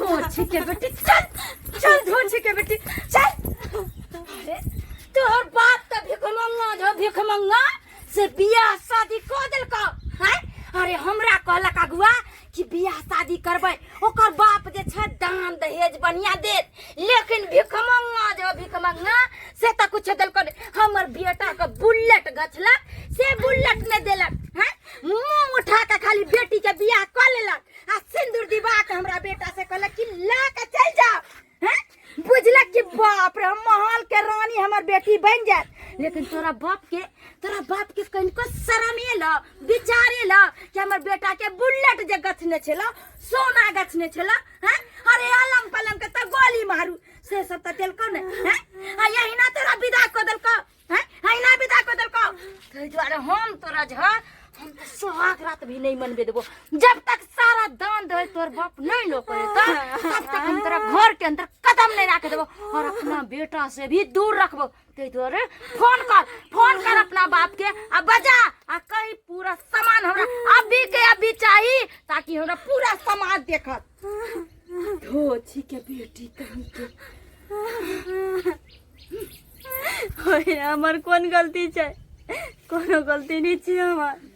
धोछी के बेटी चल चल धोछी के बेटी चल। अरे तोहर बाप त भिखमंगा जो भिखमंगा से बियाह शादी कऽ देलकौ हैं। अरे हमरा कहलक अगुआ कि बियाह शादी करबै, ओकर बाप जे छै दान दहेज बढ़िया देत, लेकिन भिखमंगा जो भिखमंगा से तऽ कुछ देलको नहि। हमर बेटा के बुलेट गछलक से बुलेट नहि देलक हैं। मुंह उठा के खाली बेटी के बियाह कऽ लेलक आ सिंदूर दिवा के हमरा बेटा से कहलक कि ला के चल जाओ हैं। बुझलक कि बाप रे, हम महल के रानी हमर बेटी बन जात। लेकिन तोरा बाप के कनिको शरम एल, विचार एल कि हमर बेटा के बुलेट जे गछने छल, सोना गछने छल हैं। अरे अलंग पलंग के त गोली मारू से सब त देलको ने हैं। आ यहिना तोरा विदा क देलको हैं, अहिना विदा क देलको। ताहि दुआरे हम तोरा झ हम तो सुहाग रात भी नहीं मनबे देबो जब तक सारा दान दहेज तोर बाप नहीं लो करे तब तक हम तोरा घर के अंदर कदम नहीं रखे देबो और अपना बेटा से भी दूर रखबो। ताहि दुआरे फोन कर अपना बाप के आ बजा आ कही पूरा सामान हमरा अभी के अभी चाहिए ताकि हमरा पूरा समाज देखत। धोछी के बेटी कहीं के। ओए, हमर कोन गलती छै? कोनो गलती नहि छै हमर।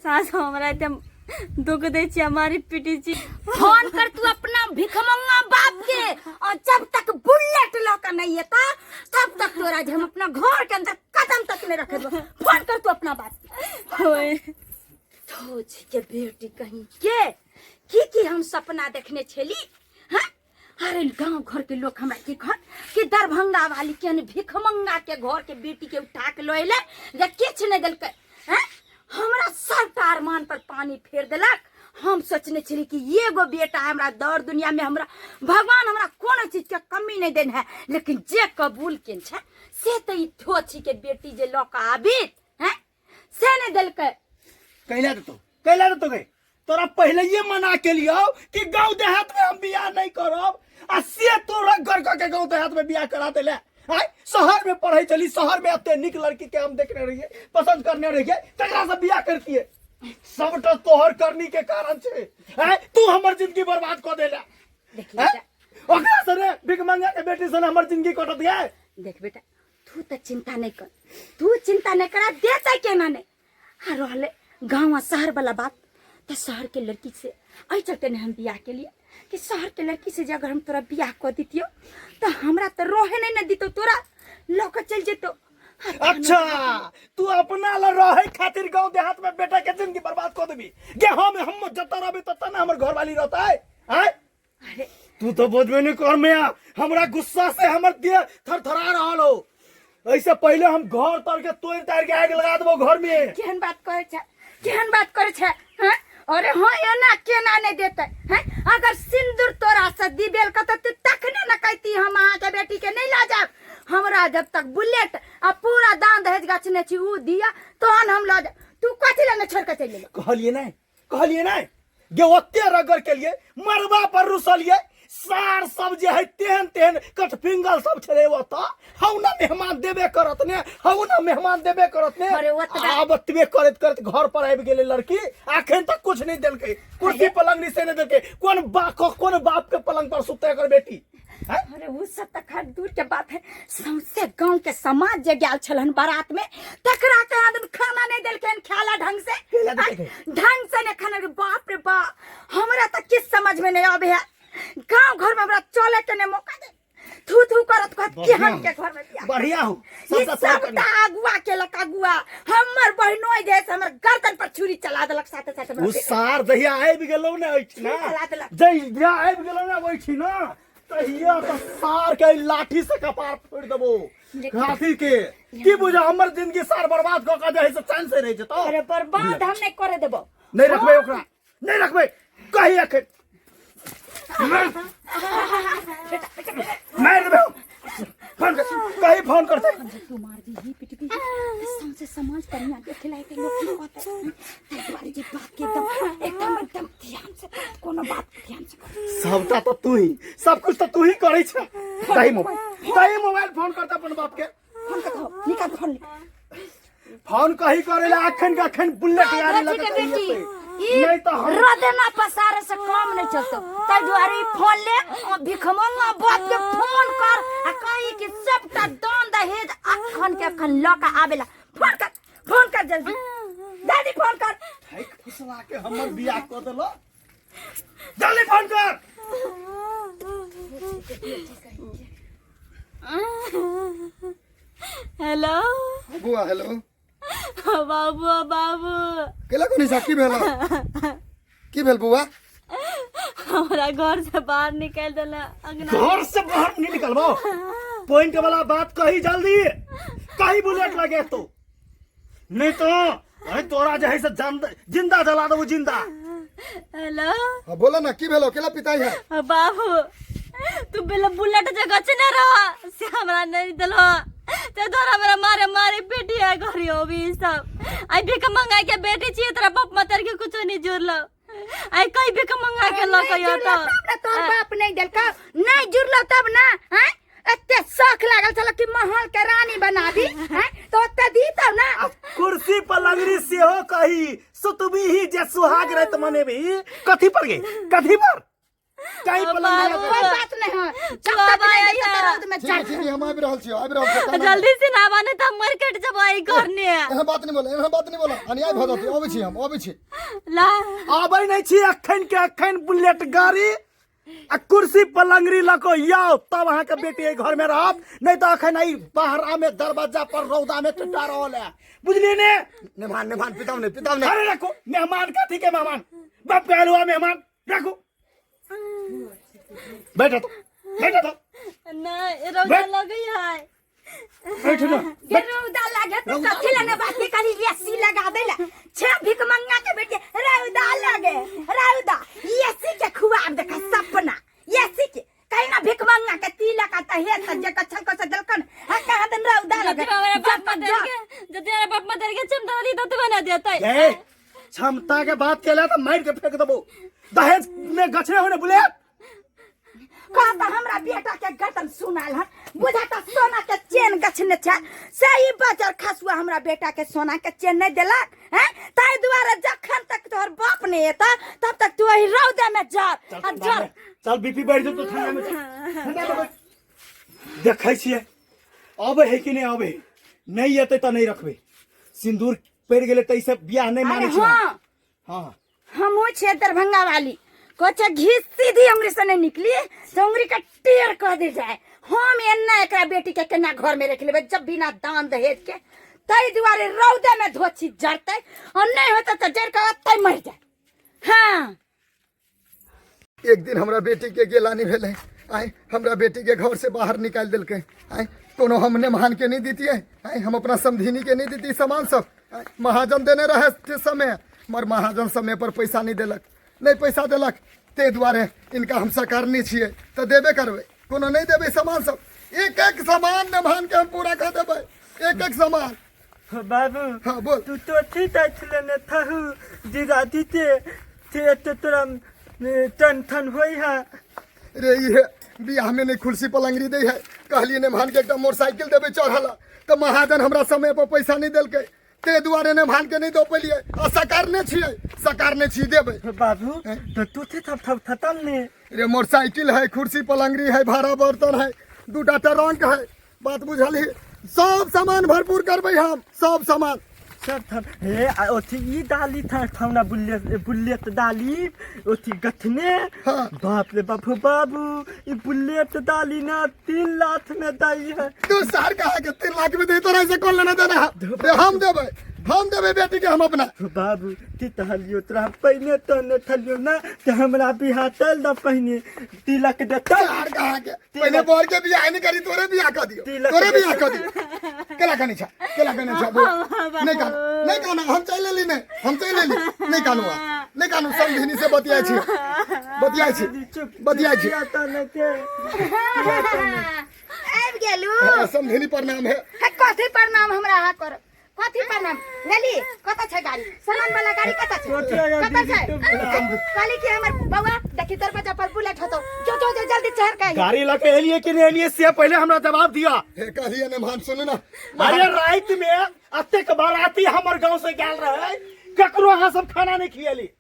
सास हमरा एते दुख दै छी, मारी पीटी छी। फोन कर तू अपना भिखमंगा बाप के और जब तक बुलेट लऽ के नहीं एता तब तक तोरा जे हम अपना घर के अंदर कदम तक नहीं रखे देबो। फोन कर तू अपना बाप के। ओए। धोछी के बेटी कहीं के की की हम सपना देखने छेली हैं। अरे गांव घर के लोग हमरा की कहत कि दरभंगा वाली के भिखमंगा के घर के बेटी के उठा के लऽ एलै जे किछु नहि देलकै हैं। हमरा सबटा अरमान पर पानी फेर देलक। हम सोचने छली कि एगो बेटा हमरा दौड़ दुनिया में हमरा भगवान हमरा कोनो चीज के कमी नहीं देने है, लेकिन जे कबूल केने छै से तऽ ई ठोछी के बेटी जे लऽ के आबित हैं से नहीं देलकै। कैला देतो, कैला देतो गे? तोरा पहले ये मना के लियो कि गांव देहात में हम बियाह नहीं करब आ से तोरा घर के गांव देहात में बियाह करा देले। आय शहर में पढ़े चली, शहर में एते निक लड़की के हम देखने रहिए, पसंद करने रहिए, तकरा से बियाह करतिए। सबटा तोहर करनी के कारण छे। आय तू हमर जिंदगी बर्बाद क देला। देख आय, बेटा। ओकरा से रे भिखमंगा के बेटी से हमर जिंदगी कटत गए। देख बेटा, तू त चिंता नहीं कर, तू चिंता नहीं करा देते केना नहीं। आ रहले गाँव आ शहर वाला बात तो शहर के लड़की से एहि चलते नहीं हम बियाह के लिए कि शहर के लड़की से जे अगर हम तोरा बियाह कर दितियो तो हमरा तो रहे नहीं न दितो, तोरा लऽ के चल जेतो। अच्छा तू अपना ला रहे खातिर गांव देहात में बेटा के जिंदगी बर्बाद कर देबी। गे हम जतऽ रहबी ततऽ ना हमर घरवाली रहतै। आय? अरे तू तो बोझबे नहीं कर मिया, हमरा गुस्सा से हमर देह थरथरा रहल हो। ऐसे पहले हम घर तर के तोड़ तार के आग लगा देबो घर में। केहन बात करे छै, केहन बात करे छै हैं? अरे हाँ एना केना नहीं देते हैं? अगर सिंदूर तोरा से दिबेल के तो तू तखने न कहती हम अहाँ के बेटी के नहीं ला जाब। हमरा जब तक बुलेट आ पूरा दान दहेज गछने छी ऊ दिया तहन हम ला जाब। तू कथी लए छोड़ के चलि गेलौ? कहलिए नहीं, कहलिए नहीं गे ओते रगड़ के लिए मरबा पर रुसलिए। सार सब जे है तेहन तेहन कठफिंगल सब छले ओतऽ। हौ ना मेहमान देबे करत ने, हौ ना मेहमान देबे करत ने। अरे ओतबा- आब ओतबे करैत करैत घर पर आबि गेलै लड़की, अखन तक कुछ नहीं देलकै, कुर्सी पलंग नहीं से नहीं देलकै। कोन बाप के पलंग पर सुतै एकर बेटी? हैं? अरे वो सब तऽ खैर दूर के बात है, सौंसे गांव के समाज जे गेल छलन बारात में तकरा के आदमी खाना नहीं देलखिन खाला ढंग से। केला देलकै? ढंग से नहीं खाना। अरे बाप रे बाप, हमरा तऽ किछ समझ में नहीं आबे है। गांव घर में हमरा चले के नहीं मौका दे, थू थू करत कहत बढ़िया केहन हो। के घर में बियाह। बढ़िया हो। ई सबटा तोहर सबटा करनी। अगुआ केलक अगुआ, हमर बहिनोई जे से हमर गर्दन पर छुरी चला देलक। साथे साथे हमरा उ सार जहिया आबि गेलौ ने ओहिठिना, छुरी चला देलक। जहिया आबि गेलौ ने ओहिठिना, तहिया तऽ सार के लाठी से कपार फोड़ि देबो। लेकिन- लाठी के की बुझा हमर जिंदगी सार बर्बाद कऽ के जे है से चैन से रहै जेतौ। अरे बर्बाद हम नहीं करे देबो। नहीं रखबै ओकरा, नहीं रखबै कही अखन। मारि देबै हम। फोन कर, कही फोन करतै। तू मार दी पिट दी सौंसे समाज कन्या के खिलाए के लोग की कहतै? ताहि दुआरे जे बात के एकदम एकदम एकदम ध्यान से कर, कोनो बात के ध्यान से कर। सबटा तऽ तू ही, सब कुछ तऽ तू ही करै छै। दही मोबाइल, दही मोबाइल फोन करता अपन बाप के। फोन कर दो, निकाल फोन निकाल। फोन कही करे ला अखन के अखन बुलेट गाड़ी धोती लगा के बेटी ई नहीं तो हम रदना पसारे से काम नहीं चलतो। ताहि दुआरे ई फोन ले आ भिखमंगा बाप के फोन कर आ कही कि सबटा दान दहेज अखन के अखन लऽ के आबेला। फोन कर, फोन कर जल्दी, जल्दी फोन कर। ठैक फुसला के हमर बियाह कऽ देलो, जल्दी फोन कर। हेलो बुआ, हेलो बाबू, बाबू। केला कोनी सा की भेल? की भेल बुआ? हमरा घर से बाहर निकाल देला अंगना। घर से बाहर नहीं निकलबो, पॉइंट वाला बात कही जल्दी कही, बुलेट लगे तो नहीं तो अरे तोरा जे है से जिंदा जला देबो जिंदा। हेलो। हाँ बोला ना, की भेलो, केला पिताई है? बाबू तू बेला बुलेट जगह से ना रहा से हमरा नहीं दिलो ते तोरा हमरा मारे मारे बेटी है घरी हो भी सब। आई भीख मंगा के बेटी छी, तोरा बाप मतर के कुछो नहीं जुड़लो। आई कई भीख मंगा के लऽ के नहीं जुड़लो तो तब ना, तोहर बाप नहीं देलकौ, नहीं जुड़लो तब ना। हैं एते शौक लागल छल कि महल के रानी बना दी, हैं तो ओते दी तब ना। आ कुर्सी पलंगरी सेहो कही सुतबी ही जे सुहाग रात मनेबी कथी पर गे, कथी पर कहीं पलंगरी? बाबू। कोई बात नहीं है, जब तू तक अब नहीं आया। देते रौद में ठीक है, चढ़। ठीक है, हम आबि रहल छी, आबि रहल छी। काना- जल्दी से ना बने तो मार्केट जब आई घर ने। एहन बात नहीं बोला, एहन बात नहीं बोला, अन्याय भऽ जेतै। अबै छी हम, अबै छी। ला आबै नहीं छी, अखन के अखन बुलेट गाड़ी आ कुर्सी पलंगरी लऽ कऽ आउ तब अहाँके बेटी एहि घर में रहत, नहीं तो अखन एहि बाहरा में दरवाजा पर रौदा में टटा रहल है, बुझलिए ने? मेहमान, मेहमान पिताव नहीं, पिताव नहीं। अरे रखो मेहमान, कथी के मेहमान? बाप के आयल हुआ मेहमान। रखो, बैठो तो, बैठो तो। नहीं रौदा लगै है। बैठो ना। गे रौदा लागे तो कथी लने बात के खाली एसी लगा देला छे भीख मंगा के बेटे। रौदा लगे रौदा, एसी के खुआब देखा सपना एसी के कहीं ना। भीख मंगा के तिलक आता हे त जे कछल कछ देलकन हा कहाँ दिन रौदा लगे। जब हमरा बाप जब मदर के, जब हमरा बाप मदर के क्षमता दी तो बना देतै। ए क्षमता के बात केला तो मार के फेंक देबो। दहेज में गछने होने बुलेट कहता हमरा बेटा के गर्दन सुनाल हन, बुझाता सोना के चेन गछने छै से ई बजर खसुआ हमरा बेटा के सोना के चेन नहीं देलक हैं। ताहि दुआरे जखन तक तोहर बाप नहीं एता तब तक तू एही रौदे में जर चल आ ठंडा जर में, चल बीपी बढ़ जेतौ, ठंडा में चल, ठंडा में बैठ। देखै छियै अबै है कि नहि अबै है। नहि एतै तऽ नहि रखबै। सिन्दूर पड़ि गेलै ताहिसँ बियाह नहि मानै अरे छी हम। हाँ। हाँ। हमहूँ छियै दरभंगा वाली, कहै छै घी सीधी उंगली से नहीं निकली तो उंगली के टेढ़ कह दे जाए। हम एना एकरा बेटी के केना घर में रख लेबै जब बिना दान दहेज के? ताहि दुआरे रौदे में धोछी जरतै और नहीं होतै तऽ जरि कऽ ओतै मरि जाए। हाँ। एक दिन हमरा बेटी के गेला नहीं भेलै, आय हमरा बेटी के घर से बाहर निकालि देलकै। आय कोनो हम मेहमान के नहीं दितियै? आय हम अपना समधिनी के नहीं दिती सामान सब? आय महाजन देने रहे ते समय, मगर महाजन समय पर पैसा नहीं देलक, नहीं पैसा देलक, ते दुआरे इनका हम सकारनी छियै तऽ देबे करबै। कोनो नहीं देबै सामान सब, एक एक सामान मेहमान के हम पूरा कऽ देबै, एक एक सामान। बाबू। हाँ बोल। तू तो ठीक लेने थहू जीजा दीते ते एते तोरा टन ठन होई है। रे इहे बियाह में नहीं कुर्सी पलंगरी दै है, कहलिए नेमहान के एकटा मोटरसाइकिल देबै चढ़ल तऽ महाजन हमरा समय पर पैसा नहीं देलकै, ते दुआरे नेमहान के नहीं दऽ पेलियै। आ सकारने छियै, सकारने छी, देबै। बाबू तो तू थे थप थप थतम ने। रे मोटरसाइकिल है, कुर्सी पलंगरी है, भाड़ा बर्तन है, दूटा ट्रंक है, बात बुझलही? सब सामान भरपूर करबै हम, सब सामान सब थप हे। आ ओथी ई डाली था थौना बुल्ले बुलेट डाली ओथी गथने। हाँ। बाप रे बाप हो बाबू, ई बुलेट डाली ना 3 लाख में दई है। तू सार कहा के 3 लाख में दे तोरा से कौन लेना देना है? रे हम देबै, हम देबै बेटी के हम अपना। हो बाबू की तहलियो तोरा पहिने तो ने थलियो ना ते हमरा बियाह चल द पहिने तिलक देता। सार कहा के पहले बर के बियाह नहीं करी, तोरे बियाह कर दियो। तिलक तोरे दे। बियाह कर दियो। केला कनी छा, केला कनी छा बोल। नहीं कानू, नहीं कानू, हम चल लेली नहीं, हम चल लेली नहीं कानू, आ नहीं कानू। समझिनी से बतियाई छी, बतियाई छी, चुप बतियाई छी। बियाह तो ने ते आबि गेलू? हाँ, समधिनी प्रणाम है। हे कथी प्रणाम हमरा अहाँ करब? कथी प्रणाम लेली कत छै गाड़ी सामान वाला गाड़ी कत छै सोचियो यौ कत दीदी, छै तू कहली कि हमर बौआ देखी दरवाजा पर बुलेट होतो जो जो जो जल्दी चढ़ के आइए। गाड़ी लऽ के एलिए कि नहीं एलिए से पहले हमरा जवाब दिया हे कहलिए ने मान सुनू ना अरे रात में अतेक बाराती हमर गांव से गेल रहे ककरो अहाँ सब खाना नहीं खियली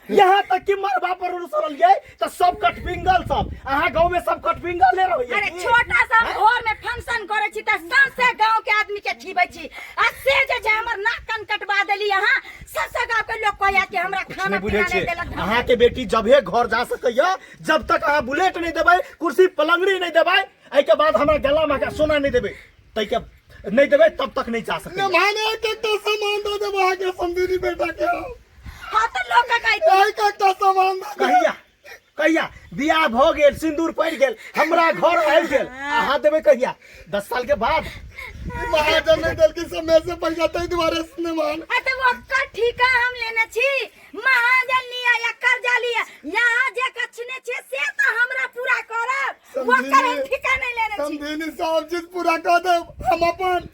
यहाँ तक कि मरबा पर रुसरलियै तऽ सब कटपिंगल सब अहाँ गांव में सब कटपिंगल ले रहियै अरे छोटा सा हम घर में फंक्शन करे छी त सबसे गांव के आदमी के खिबै छी आ से जे छै हमर नाक कान कटवा देली अहाँ सबसे गांव के लोग कहया कि हमरा खाना नहि बुझै पीना नहीं छियै देलक अहाँ के बेटी जबे घर जा सकैया जब तक अहाँ बुलेट नहीं देबै कुर्सी पलंगड़ी नहीं देबै एहिके बाद हमरा गला में के सोना नहीं देबै ताहिके नहीं देबै तब तक नहीं जा सकैया ने माने एक एकटा सामान दऽ देब अहाँके समधिनी बेटा के हाँ तो लोग का कहै एक एकटा सामान दऽ देब। कहिया कहिया बियाह भऽ गेल सिंदूर पड़ि गेल हमरा घर आबि गेल अहाँ देबै कहिया 10 साल के बाद महाजन नहि देलखिन समय से पैसा ताहि दुआरे ने मान आ तो ओकर ठीका हम लेने छी महाजन लिया या कर्जा लिया यहाँ जे कछने छी से तो हमरा पूरा करब ओकर हम ठीका नहीं लेने छी समधिनी सब चीज पूरा कऽ देब हम अपन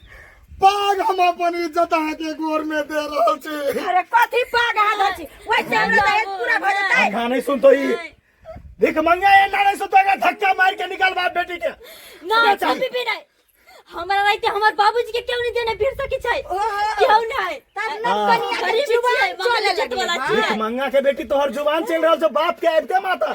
पाग हम अपन इज्जत अहाँके गोर में दे रहल छी अरे कथी पाग हाथ छी वैसे हमरा दहेज पूरा भऽ जेतै आगाँ नहीं सुनतो ई भीख मंगा एना नहीं सुनतो एकर धक्का मार के निकाल बाप बेटी के नहीं कभी भी नहीं हमरा रहते हमर बाबूजी के क्यों नहीं देने फिर सकी छै क्यों नहीं तब न कनिया के गरीब जुबान छियै, चले मगर इज्जत लगलै वाला बा। छियै। भीख मंगा के बेटी तोहर जुबान चल रहल छौ बाप के आबिते माता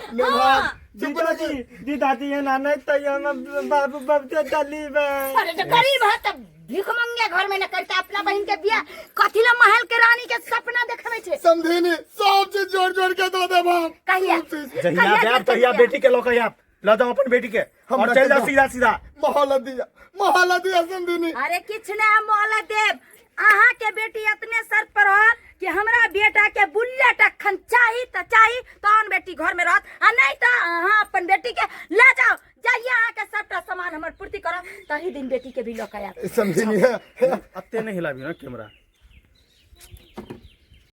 दीदाजी दीदाजी एना नहीं तऽ हम बाबू बाबू चली अरे तो गरीब है तब भीख मंगे घर में न करता अपना बहन के बियाह कथी ला महल के रानी के सपना देखबै छै समधिनी सब चीज जोड़ जोड़ के दऽ देब हम कहिया सब चीज। जहिया कहिया जायब करतै तहिया बियाह? बेटी के लऽ के आयब लऽ जाओ अपन बेटी के और हमरा चल के जाओ दो। सीधा सीधा मोहलत दिया मोहलत दिया समधिनी अरे किछु नहि हम मोहलत देब अहाँ के बेटी एतने शर्त पर रहत कि हमरा बेटा के बुलेट अखन चाही तऽ चाही तहन बेटी घर में रहत आ नहीं तऽ अहाँ अपन बेटी के ले जाओ जाइए अहाँ के सबटा सामान हमर पूर्ति करब तही दिन बेटी के भी लऽ के आयब समधिनी है अते नहीं हिलाबी ना कैमरा